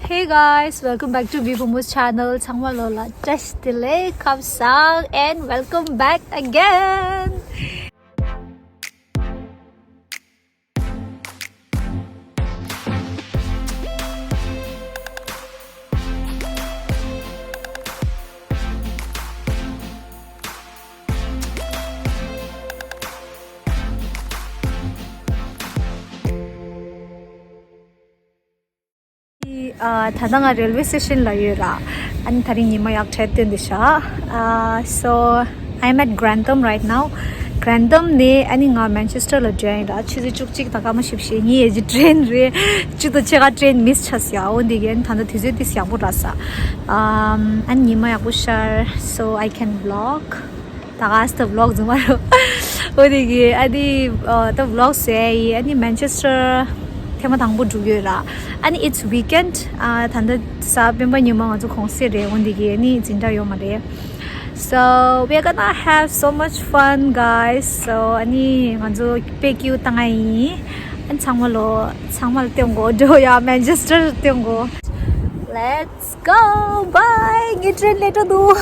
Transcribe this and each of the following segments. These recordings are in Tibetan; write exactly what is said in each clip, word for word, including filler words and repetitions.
Hey guys, welcome back to Vibhumus channel. ཚང་མ་ལོ་ལ་བཀྲ་ཤིས་བདེ་ལེགས། ཁམས་བཟང་and welcome back again. ཨ། ད་ལྟ་ང་རེལ་ཝེ་སི་ཊེ་ཤན་ལ་ཡོད་ར། ཨ་ནི་དེ་རིང་ཉི་མ་ཡག་གྲས་སྟོན་དེ་ཤག་ཨ། So I'm at Grantham right now. Grantham ནས་ཨ་ནི་ང་མན་ཆེ་སི་ཊར་ལ་འགྲོ་ཡིན་ར། ཆུ་ཚོད་བཅུ་གཅིག་དང་སྐར་མ་བཞི་བཅུ་ཞེ་གཉིས་ཡས་ཀྱི་ཊེན་རེད། བཅུ་དང་ཕྱེད་ཀ་ཊེན་མིས་ཆགས་སོང་ཡ། འོ་འདི་གན་ད་ལྟ་དུས་ཚོད་ཏིས་ཡག་པོ་རག་ས། ཨམ། ཨ་ནི་ཉི་མ་ཡག་པོ་ཤར། So I can vlog. ད་ག་སི་ད་བི་ལོག་རྫུན་མ་རོ། འོ་དེ་གི་ཨ་དེ་ཨ་ད་བི་ལོག་ཟེར་ཡི། ཨ་ནི་མན་ཆེ་སི་ཊར་ཐེངས་མ་དང་པོ་འགྲོ་གི་ཡོད་ར། ཨ་ནི་it's weekend. ཨ་ད་ལྟ་གཟའ་སྤེན་པ་ཉི་མ་ང་ཚོ་གུང་སེང་རེད། འོ་དེ་གི་ཨ་ནི་འཛིན་གྲྭ་ཡོད་མ་རེད། So we're gonna have so much fun, guys. So ཨ་ནི་ང་ཚོ་དཔེ་སྐྱིད་པོ་བཏང་ཡ་ཡིན། ཨ་ནི་ཚང་མ་ལོ་ཚང་མ་ལ་སྟོན་དགོས། འགྲོ་ཡ་མན་ཆེ་སི་ཊར་སྟོན་དགོས། Let's go. Bye. ངའི་ཊེན་ལེ་ཊ་འདུག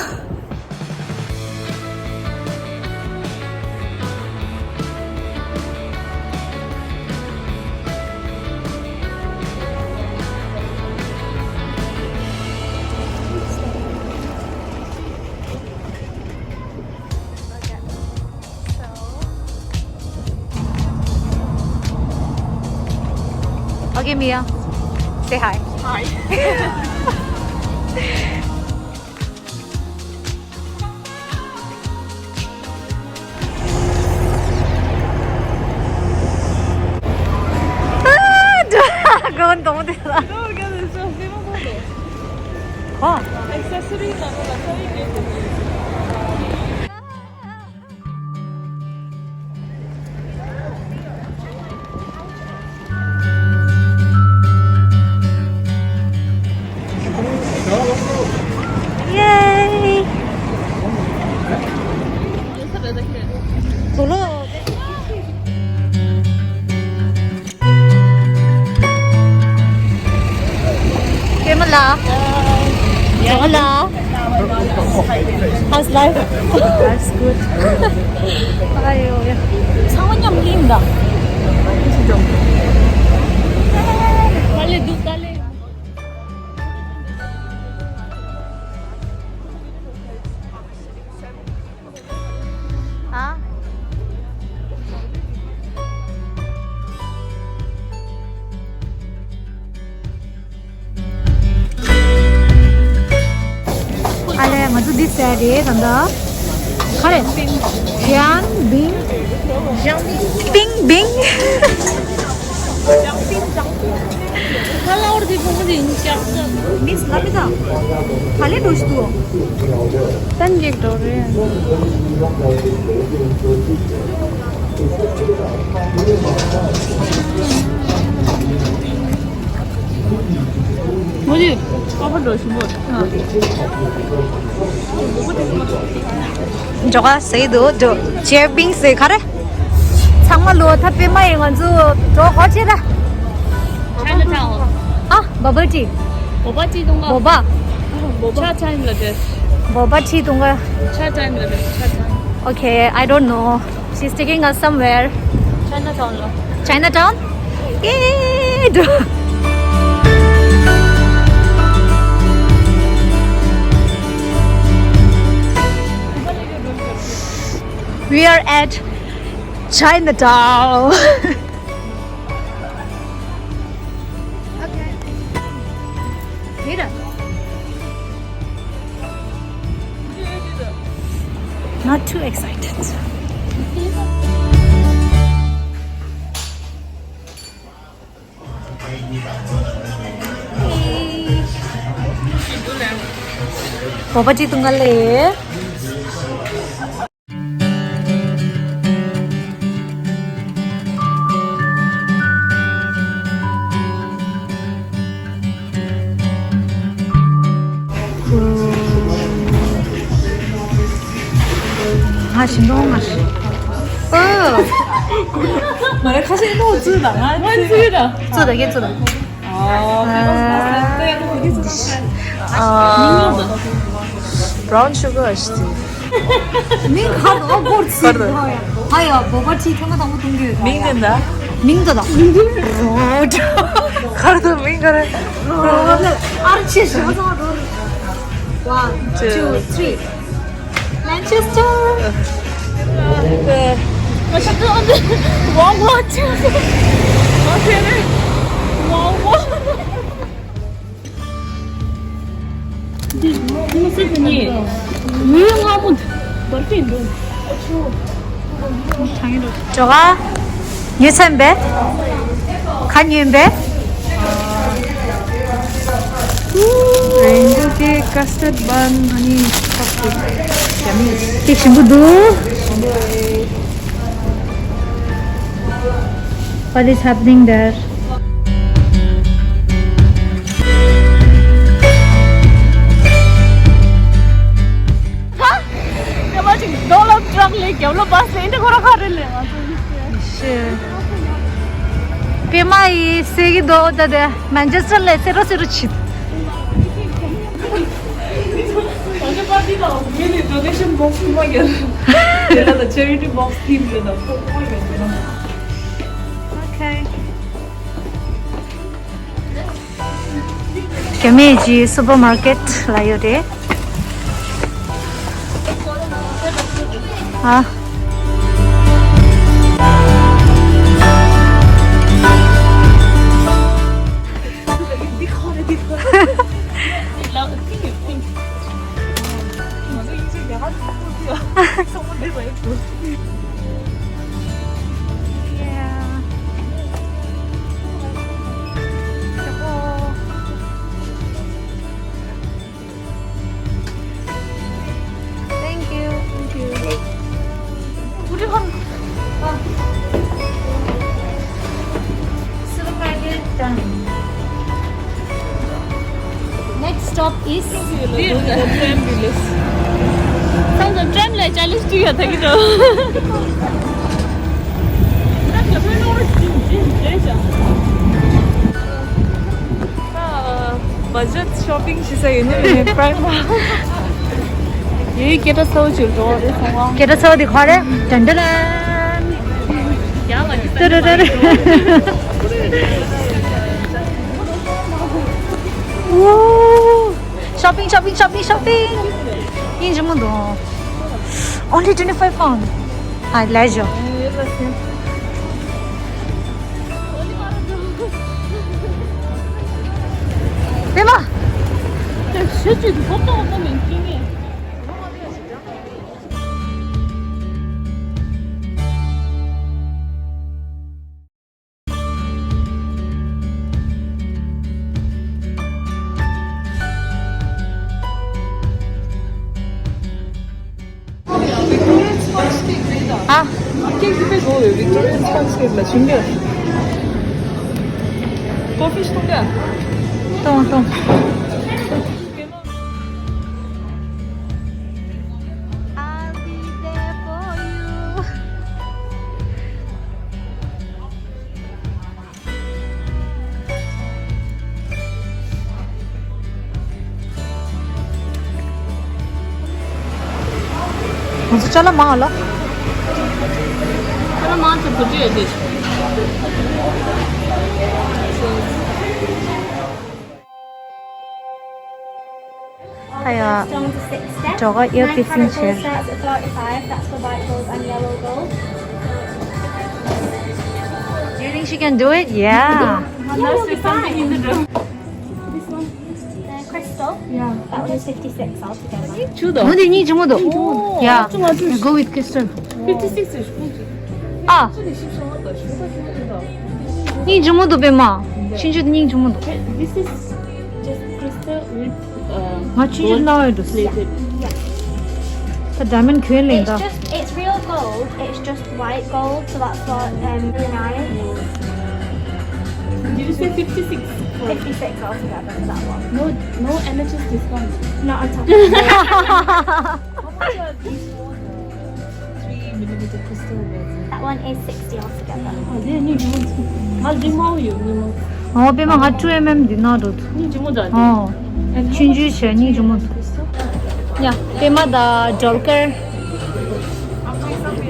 Okay, Mia. Say hi. Hi. Go on, don't do that. Oh. Yay! How's life? Life's good. ཚང་མ་མཉམ་གླིང་དང་། དཀའ་ལས་འདུག་དཀའ་ལས། ཨ། ཨ་ལས། ང་ཚོ་འདི་ཟས་རེད་ད་ལྟ། ག་རེ། ཞང་བིང་། པིང་པིང་། ཁ་ལ་འོར་དེ་ཕུང་དེ་ཡིན་ཀྱང་། མིས་ལབ་མི་ད། ག་ལེ་འགྲོ་ཞིག་འདུག་ཏན་གེགས་འགྲོ་རེད། འཇོག་ག་ཟེར་འདུག་འཇོག་ཅེ་པིང་ཟེར་ག་རེ། ཚང་མ་ལོ་ཐ་པེ་མ་ཡིན། ང་ཚོ་འགྲོ་གོ་ཆེ་ད། Chinatown. ཨ། Bubble tea. Boba tea དུང་ག Boba. Boba. Cha time ལ་དེ། Boba tea དུང་ག Cha time ལ་དེ། Cha time. Okay, I don't know. She's taking us somewhere. Chinatown ལ། Chinatown? Yay! We are at Chinatown. Okay. Later. Not too excited. Boba tea དུང་ག་ལེ། ང་ཞིམ་པོ་མ་ཤེས། ཨོ། མ་རེད། ཁ་ཤས་ནོར་བཙུགས་དང་ང་བཙུགས་དང་། བཙུགས་དང་། ཁྱེད་བཙུགས་དང་། ཨོ། ཨ། ཨ། Brown sugar ཨ་ཞིག་མིང་ག་རེ་འདུག་སྐོར་ཚིག་ག་རེ་འདུག་ཧ་ཡ་བོ་བ་ཊི་ཐེངས་མ་དང་པོ་འཐུང་གི་ཡོད། མིང་དེ་འདྲ། མིང་དེ་དང་། ག་རེ་འདུག་མིང་ག་རེ། ཨར་ཆེ་ཞིག་མ་ཚང་རོ། One, two, three. Manchester. Wow, wow, wow, wow. འདི་མོ་སི་ནི་ཡུལ་ལྔ་པོ་འདི་བར་དུ་འདུག་ཇོ་ག་ཉོས་ཚར་པས། ག་ཉོས་པས། རེན་བོ་ཀེག་ཀ་སི་ཊར་ཌི་བན་ཨ་ནི་ཁབ་ཀེག་ཡ་མི། ཀེག་ཞིམ་པོ་འདུག What is happening there? ཧ། ཀ་མ་ཅིག་ཌོ་ནལ་ཌི་ཊམ་ཕ་ལ་རྒྱབ་ལོགས་པ་སེ་འདི་ཁོ་ར་ཁ་རེ་ལེ་ང་ཚོ་ཤེ། པད་མ་ཡིས་སེ་གི་འདུག་ད་དེ་མན་ཆེ་སི་ཊར་ལ་སེ་རོ་སེ་རོ་བྱེད། ང་ཚོ་པར་ཊི་ལ་མི་ནི་ཌོ་ནེ་ཤན་བོག་སི་མ་རྒྱབ། དེ་ལ་ད་ཆེ་རི་ཊི་བོག་སི་ཊིམ་རེད་ད་ཕོག་པོ་རེད་ད། Okay. རྒྱ་མིའི་ཇི་སུ་པར་མར་ཀེཊ་ལ་ཡོད་རེད། ཨ། འདི་ཁོ་རེད་འདི་ཁོ་རེད། ལགས་ཐིང་ཡོད་ཐིང་། ང་ཚོ་ཡིན་ཚོད་རྒྱ་གར་ཐུག་ཐུག་ཡོད། སོང་མ་འདི་རེད་འདུག Thank you. Thank you. Supermarket done. Next stop is ཁྱེད་ཚོ་ཊེམ་ལ་ཅལ་ལེན་ཅིག་ཡོད་ད་གི་འགྲོ། ཨ། བ་ཇེཊ་ཤོ་པིང་བྱེད་ས་ཡོད་ནི་མིན་པྲའི་མར། ཡེ་སྐད་གྲགས་ཚ་བོ་ཅིག་འགྲོ་རེད་སོང་བ། སྐད་གྲགས་ཚ་བོ་དེ་ག་རེ། ཏན་ཏན། ཡང་ང་ཅི་ཏི་རི་རི་རི། ཨོ། ཤོ་པིང་ཤོ་པིང་ཤོ་པིང་ཤོ་པིང་། ཡིན་ཇི་མོ་འདུག Only twenty five pound. ཨ་ལེ་ཇོ། པད་མ། ཨ། ཀེག་དེ་དཔེ་དགོས་རེད། ཝིག་ཊོ་རི་ཡན་སྤོན་སི་ཀེག་ལ་བྱིན་གྱི། ཀོ་ཕི་ཞིག་འཐུང་གྱི། འཐུང་འཐུང་། I'll be there for you. ང་ཚོ་ཅ་ལག་མང་ལ། ཅ་ལག་མང་ཆེ་བུ་ཅི་ཡོད་དེ། ཨ་ཡ། Down to six steps. ཇོ་ག་ཨིར་པི་སིང་བྱས། Nine carat gold starts at thirty-five, that's for white gold and yellow gold. Do you think she can do it? Yeah. Yeah, you'll be fine. This one, the crystal, yeah, that one is fifty-six altogether. འོ་དེ་གཉིས་ཆེན་མོ་འདུག་ཡ། Go with crystal. Fifty-six. ཨ། སྙིང་རྗེ་མོ་འདུག་པད་མ། ཆུང་ཆུང་སྙིང་རྗེ་མོ་འདུག This is just crystal with, uh, ང་ཆུང་ཆུང་ན་འོས་འདུག plated. ད་diamond གྱོན་ལེན་ད། It's just, it's real gold, it's just white gold, so that's what, um, really nice. Did you say fifty-six? Fifty-six altogether for that one. No, no N H S discount. Not at all. How much are these? Three millimeter crystal beads. That one is sixty altogether. ཨོ་དེ་ཉིད་ཇི་མོ་ང་ཇི་མོ་ཡོད་ཉི་མོ། ཨོ་པད་མ་ང་two M M འདི་ན་འགྲོ་ཐུབ། ཉིད་ཇི་མོ་འདྲ། ཨོ། ཆུང་ཆུང་ཞིག་སྙིང་རྗེ་མོ་འདུག་ཡ། པད་མ་དང་སྒྲོལ་དཀར།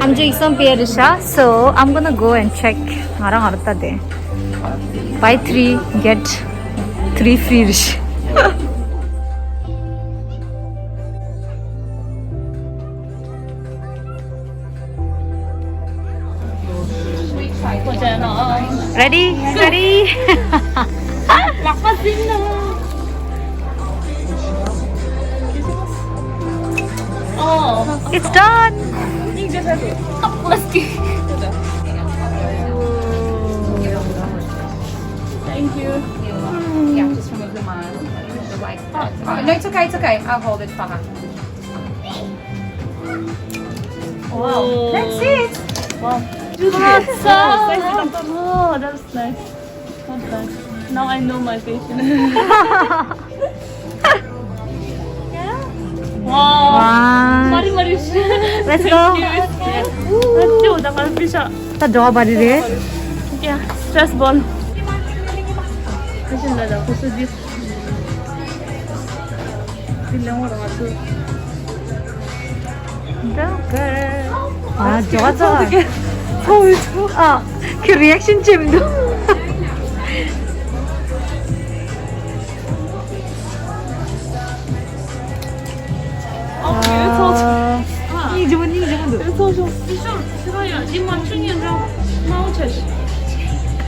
ཨམ་ཅོག་ཡིག་ཚང་སྤེལ་རེད་ཤག So I'm gonna go and check. ང་རང་ང་རང་ལྟ་དེ། Buy three, get three free རེད་ཤག Ready? Ready? Oh, it's done. Thank you. Yeah, just remove the mask. Remove the white. Oh, no, it's okay, it's okay. I'll hold it for her. Wow. That's it. Wow. Awesome. Oh, that's nice. Not bad. Now I know my patient. Wow. Wow. Mari mari. Let's go. Let's go. ད་ང་ཕི་ཤ། ད་འགྲོ་བ་རེད། ཡ། སི་ཊེ་རེ་སི་བོལ། ཕི་ཤ་ལ་ད་ཁུ་སུ་ཇི། འདི་ལེན་འོང་ར་ང་ཚོ། འདྲ་གར། ཨ་ཇོ་ཙོ། ཚོ་ཚོ། ཨ་ཁྱོད་རི་ཨེག་ཤན་ཅི་མི་འདུག་ཨ་སྙིང་རྗེ་མོ། སྙིང་རྗེ་མོ་འདུག་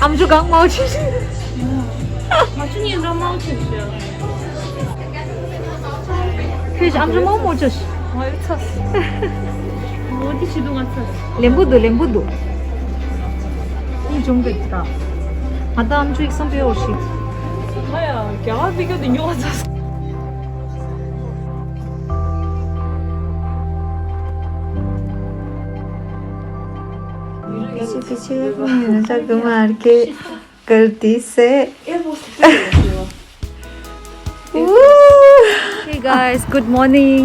ཨམ་ཅོག་གང་མང་ཆེ་ཤི། ཁྱོད་ཨམ་ཅོག་མང་མང་ཆེ་ཤི། ལེན་པོ་འདུག་ལེན་པོ་འདུག་སྙིང་རྗེ་མོ་འདུག་ད་ང་ད་ཨམ་ཅོག་ཡིག་ཚང་སྤེལ་འོ་ཤི། ང་ཡང་རྒྱ་གར་ཕི་ཀ་དེ་ཉོ་བ་ཚ། पीछे पीछे मार के गलती से। Hey guys, good morning.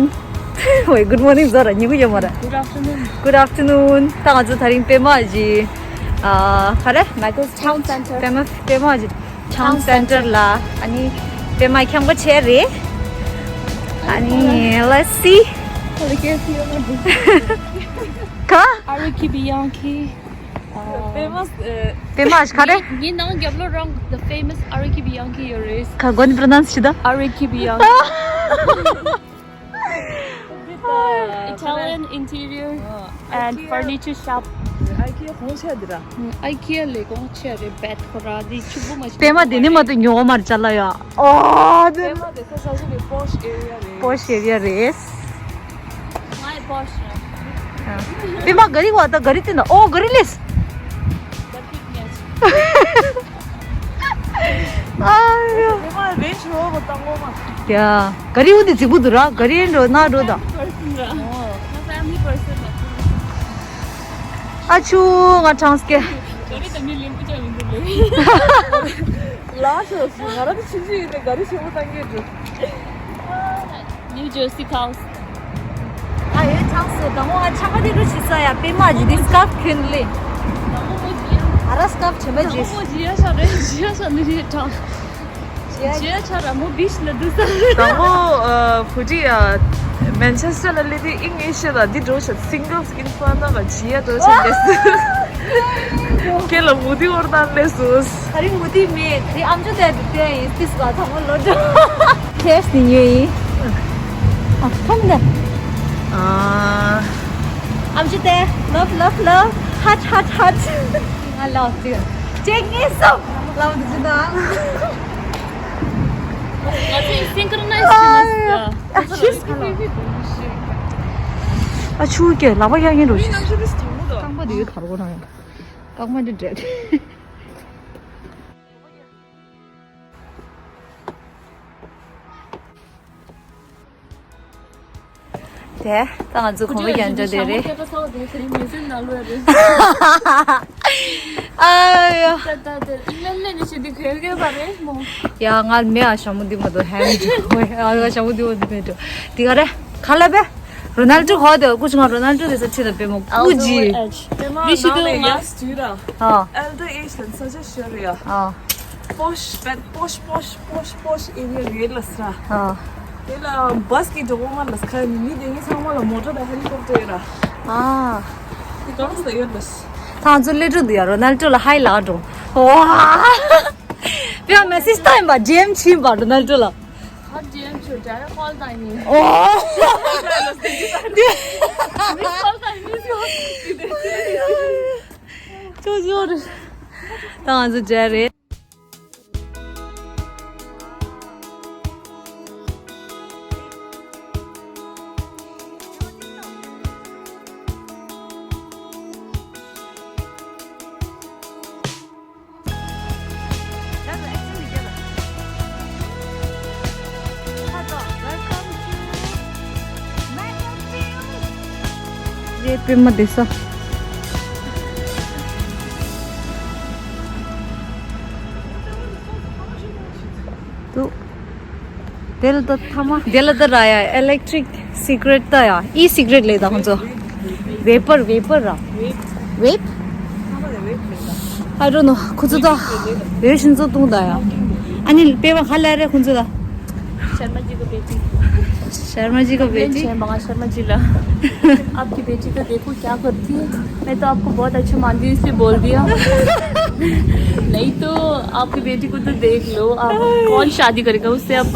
Wait, good morning ཟེར་ར་ཉི་གུ་ཡོད་མ་རེད། Good afternoon. Good afternoon. ད་ང་ཚོ་དེ་རིང་པད་མ་གི་ཨ་ག་རེ། Michael's Town Center. པད་མ་པད་མ་གི་Town Center ལ་ཨ་ནི་པད་མ་འཁྱག་པ་ཆེ་རེད། ཨ་ནི་let's see. ག Araki Bianchi. Famous. པད་མ་ག་རེ། ངའི་ནང་རྒྱབ་ལོགས་རང་the famous Araki Bianchi ཡོད་རེད། ག་གོ་ནི་pronounce བྱེད་ད། Araki Bianchi. Italian interior and furniture shop. IKEA གོང་ཆེ་འདི་ར། IKEA ལས་གོང་ཆེ་རེད། བེད་ཁོ་ར་འདི་ཕྱུག་པོ་མ་ཤི། པད་མ་འདི་ནི་མ་གཏོགས་ཉོ་མར་ཅ་ལ་ཡ། ཨོ་འདི། པད་མ་འདི་ཁ་ས་ཟུ་གི་posh area རེད། Posh area རེད། My boss ར། པད་མ་ག་རི་བ་ད་ག་རི་ཏི་ན། ཨོ་ག་རི་ལེས། ཨ་ཡ། པད་མ་རེ་ཆོ་གོ་ཏང་གོ་མ། ཡ། ག་རི་འུ་དི་ཛི་བུ་དུ་ར། ག་རི་འགྲོ་ན་འགྲོ་ད། Person ར། ཨོ། My family person ར། ཨ་ཆུ་ང་གྲངས་སྐད། ག་རི་ད་མི་ལིང་པུ་ཅག་མི་འདུག་ལེ། ལ་ཤོ་སུ་ང་ར་དི་ཆུ་ཆུ་ཡི་དེ་ག་རི་ཆེ་བོ་ཏང་གི་འགྲོ། New Jersey cows. ཨ་ཡོད་ཐང་སོ་དང་མོ་ཨ་ཆ་མ་དེ་རུ་ཆི་ས་ཡ་པད་མ་ཇི་དི་སི་ཀབ་ཁྱོད་ལེ། ཨ་ར་སི་ཀབ་ཆེན་པོ་ཇི། དང་མོ་ཇི་ཡ་ཤ་རེ་ཇི་ཡ་ཤ་ནི་ཞེ་དྲག་ཇི་ཡ་ཆ་ར་མོ་བིཤ་ལ་འདུག་ས། དང་མོ་བུ་ཏི་ཡ་མན་ཆེ་སི་ཊར་ལ་ལེ་དི་ཨིང་ཨེ་ཤི་ཡ་ལ་འདི་འགྲོ་ཤ་སིང་གལ་སི་ཨིན་ཕ་ན་ག་ཇི་ཡ་འགྲོ་ཤ་ལེ་སི། ཁྱེད་ལ་མུ་ཏི་འོར་དང་ལེ་སུ། ཨ་རི་མུ་ཏི་མེད་དེ་ཨམ་ཅོ་དེ་དེ་ཡིན་ཏིས་ག་ཚང་མ་ལོ་འགྲོ། ཁྱེད་སི་ཉོས་ཡིན། ཨ་ཁོམ་ད། ཨ་ཨམ་ཅོ་དེ་love love love heart heart heart། ང་ལོ་ཏི་ཅེག་ངེས་སོ་ལོ་འདི་ཅི་ད། ང་ཚོས་སིང་ཀྲོ་ནའི་ཛི་བྱས་ནས། ཨ་ཆུ་ཨ་ཆུ་ཀྱེ་ལག་པ་གཡར་ཉན་འགྲོ་ཞིག་རྐང་པ་འདི་གར་གོ་ན་ཡང་རྐང་པ་འདི་འདྲེད། དེ་ད་ང་ཚོ་གོམ་པ་རྒྱག་འགྲོ་དེ་རེད། ཨ་ཡ། ཡ་ང་མེ་ཨ་ཞྭ་མོ་འདི་མ་གཏོགས་ཧན་འགྲོ། ཨ་ཡ་ཞྭ་མོ་འདི་མ་འདི་མེད་འགྲོ། དེ་ག་རེ་ག་ལ་བས། རོ་ནལ་ཏྲོ་གོ་དེ་ཀུ་ཅི་ང་རོ་ནལ་ཏྲོ་དེ་ས་ཆེ་ད་པེ་མོ་ཀུ་ཅི། Wish you good luck. ཨ། Elder age ལ་ས་ཆ་ཤོར་ཡ། ཨ། པོཤ་པད་པོཤ་པོཤ་པོཤ་པོཤ་ཨེ་རི་ཡ་རེད་ལ་སྲ། ཨ། དེ་ལ་བྷ་སི་གི་འགྲོ་གོ་མ་ལ་སྐ་ནི་མི་དེ་ངའི་ཚང་མ་ལ་མོ་ཊ་དང་ཧེ་ལི་ཀོབ་ཊར་ཡོད་ར། ཨ། དེ་གང་ས་ཡོད་ལ། ཐང་ཚོ་ལེ་ཀྲུ་དུ་ཡ་རོ་ནལ་ཏོ་ལ་ཧའི་ལ་འགྲོ། ཝ། པི་ཡ་མེ་སེ་ཇི་ཏ་ཡིན་པ་ཇེམ་ཆིན་པ་རོ་ནལ་ཏོ་ལ། ཁ་ཇེམ་ཆོ་ཌའི་རེག་ཀོལ་ཏ་ཡིན། ཨོ། མིས་ཀོལ་ཏ་ཡིན། མིས་ཀོལ་ཏ་ཡིན། ཅོ་ཅོ་རེད། ད་ང་ཚོ་མཇལ་རེད། རེད་པད་མ་བསྡད་ས། འདུག་དེ་ལ་ད་ཐ་མ། དེ་ལ་ད་ར་ཡ་ཨི་ལེག་ཊི་རིག་སི་ག་རེཊ་ད་ཡ་ཨི་སི་ག་རེཊ་ལས་ད་ཁོང་ཚོ། ཝེ་པར་ཝེ་པར་ར། ཝེབ། I don't know. ཁོ་ཚོ་ད་འོད་ཤིན་ཚོ་བཏུང་ད་ཡ། ཨ་ནི་པད་མ་ག་ལ་རེད་ཁོ་ཚོ་ད། शर्मा जी को बेटी। शर्मा जी को बेटी। शर्मा जी ला। आपकी बेटी को देखो क्या करती है। मैं तो आपको बहुत अच्छा मानती हूँ इसलिए बोल दिया। नहीं तो आपकी बेटी को तो देख लो आप। कौन शादी करेगा उससे अब।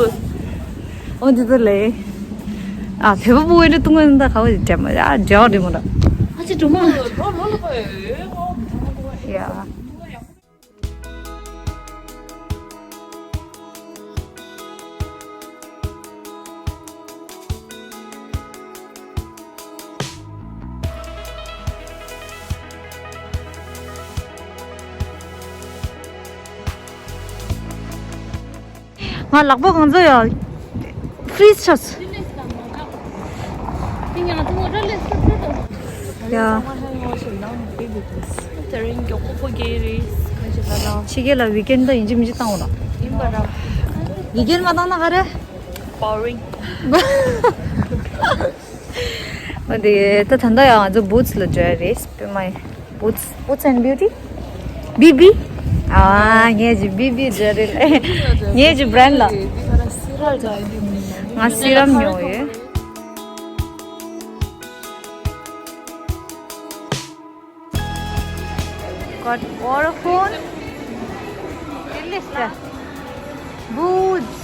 འོ་འདི་ཚོ་ལས། ཨ་བོད་པ་པོ་འོས་འདྲ་བཏུང་གི་ད་ག་བ་འདྲ་མ་ཡ་འདྲ་བ་འདྲ་མ་འདྲ། ཨ་ཅེ་སྒྲོལ་མ། ཡ། ང་ལག་པ་གང་ཚོ་ཡ། ཕི་རི་ཛི་ཆགས། ཡ། ཕྱི་རྒྱལ་ལ་ཝི་ཀེན་ད་ཡིན་གཅིག་མིན་གཅིག་བཏང་འོ་ན། ཝི་ཀེན་མ་བཏང་ན་ག་རེ། བོ་རིང་། འོ་དེ་ད་ད་ལྟ་ཡང་ང་ཚོ་བུ་ཊི་སི་ལ་འགྲོ་ཡ་རེད། པད་མ་ཡི་བུ་ཊི་སི། Boots and Beauty? བི་བི། ཨ་ངས་ཀྱི་བི་བི་འགྲོ་རེད། ངས་ཀྱི་བྷི་རེན་ཌི་ལ། ང་སི་རམ་ཉོ་ཡོད། Got Vodafone. Delicious. Boots.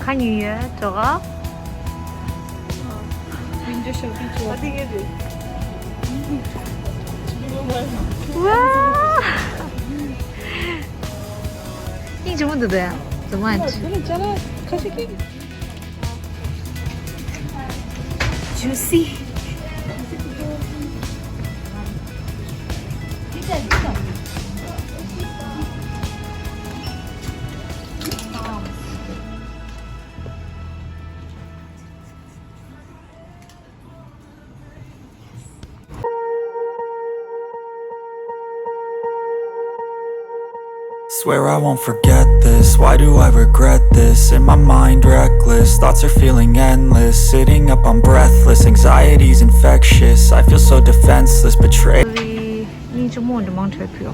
ཁ་ཉོས་ཡོད་དྲོ་ག Window shopping tour. ཝ། སྙིང་རྗེ་མོ་འདུག་དེ། The one. འདི་ལ་ཅ་ལག་ཁ་ཤས་ཀྱིས། Juicy. Swear I won't forget this. Why do I regret this? In my mind, reckless. Thoughts are feeling endless. Sitting up, I'm breathless. Anxiety's infectious. I feel so defenseless. Betrayed. སྙིང་རྗེ་མོ་འདི་མང་ཐོས་ཕུལ།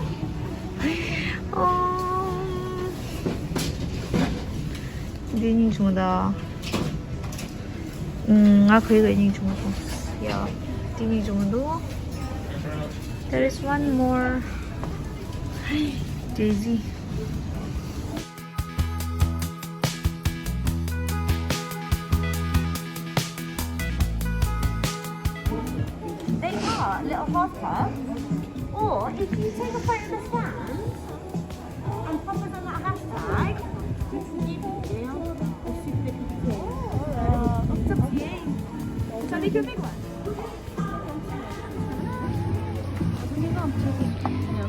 འདི་སྙིང་རྗེ་མོ་ད། ང་ཁོའི་གི་སྙིང་རྗེ་མོ་མཐོང་། ཡ། དེ་སྙིང་རྗེ་མོ་འདུག There is one more. Daisy. They are little half cups. Or if you take a photo of the stand, and pop us on that hashtag. It's up to you. Shall I make you a big one?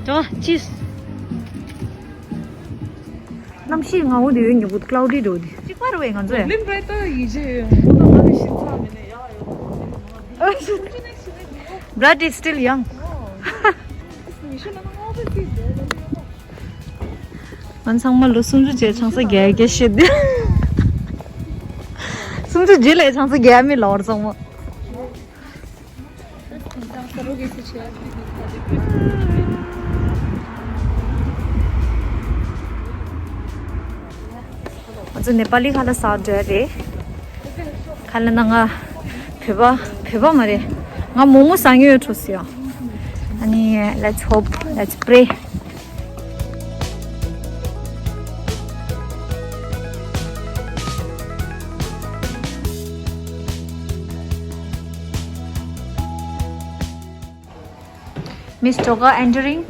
자, cheers. གནམ་གཤིས་ངའོ་དེ་ཡོད་ཉོ་གུ་cloudy འགྲོ་དེ། གཅིག་པ་རུ་བས་ང་ཚོ་ཡ། ལིམ་རེད་ད་ཡིད་ཆེས་ཡོད། ང་ནི་ཤི་ཚ་མི་ནས་ཡག་ཡོད། Blood is still young. ང་ཚང་མ་ལོ་སུམ་ཅུ་བྱས་ཆང་ས་བརྒྱབ་བརྒྱབ་བཤད་དེ། སུམ་ཅུ་རྗེས་ལ་ཆང་ས་བརྒྱབ་མི་ལོར་ཚང་མ། ང་ཚོ་ནེ་པ་ལི་ཁ་ལག་ཟ་འགྲོ་ཡ་རེད། ཁ་ལག་ན་ང་བོད་པ་བོད་པ་མ་རེད། ང་མོག་མོག་ཟ་མྱོང་ཡོད་འགྲོ་ཟེར་ཡ། ཨ་ནི། Let's hope, let's pray. Miss Toga entering.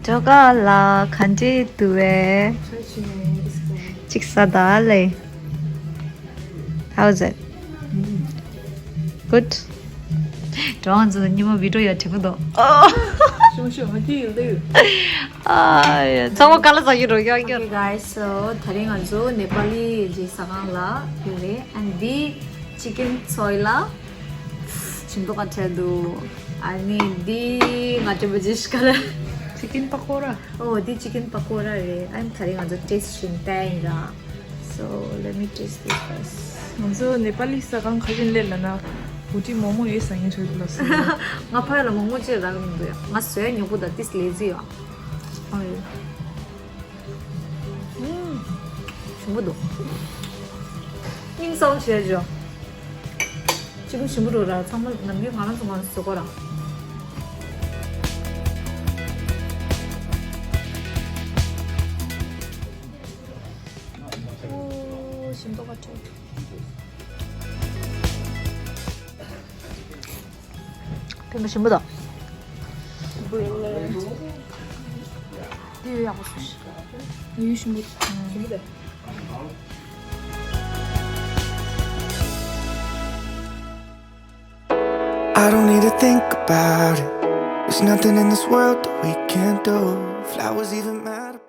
ཇོ་ག་ལ་ག་འདྲས་འདུག་པས། གཅིག་ཟ་ད་ལེ། How is it? Good? གྲོང་ཚོ་ཉི་མ་བི་ཌིའོ་ཡ་བྲིས་པ་འདུག་ཞུ་ཞུ་མ་ཐི་ཡིན་འདུག་ཨ་ཡ། ཚང་མ་ག་ལ་ཟ་གི་འགྲོ་ཡག་ཡག Okay, guys, so ད་རིང་ང་ཚོ་ནེ་པ་ལི་གི་ཟ་ཁང་ལ་ཕེབས་རེད། And འདི་chicken ཚོའི་ལ་ཇི་འདྲ་བ་བྲིས་འདུག་ཨ་ནི་འདི་ང་ཅི་བ་ཇི་ཤི་ཀ་ར། Chicken pakora. Oh, འདི་chicken pakora རེད། ཨ་ནི་ད་རིང་ང་ཚོ་taste བྱེད་ཡ་ཡིན་ར། So let me taste this first. ང་ཚོ་ནེ་པ་ལི་ཟ་ཁང་ག་རེ་སླེབས་ལབ་ན། བུ་ཁྲིད་མོག་མོག་ཡོད་ཟ་མཁན་ཚོ་ལ་ཟེར། ང་ཕ་ཡུལ་ལ་མོག་མོག་ཅིག་རག་གི་མི་འདུག་ཡ། ང་བཟོ་ཡ་ཉོབ་པོ་དང་ཏིས་ལེ་ཛི་ཡ། ཨ་ཡོད། ཞིམ་པོ་འདུག་སྙིང་སང་བྱས་ཇོ། ཅི་གུ་ཞིམ་པོ་འདུག་ར། ཚང་མ་ནམ་རྒྱུན་ང་རང་ཚོ་ང་རང་ཚོ་གོ་ར། ཨོ། ཞིམ་མདོག་ཁ་ཕྲལ། ཕན་པ་ཞིམ་པོ་འདུག་འདི་ཡོད་ཡག་པོ་སུ་ཞིག་ཡོད་ཞིམ་པོ་འདུག I don't need to think about it. There's nothing in this world that we can't do. Flowers even matter.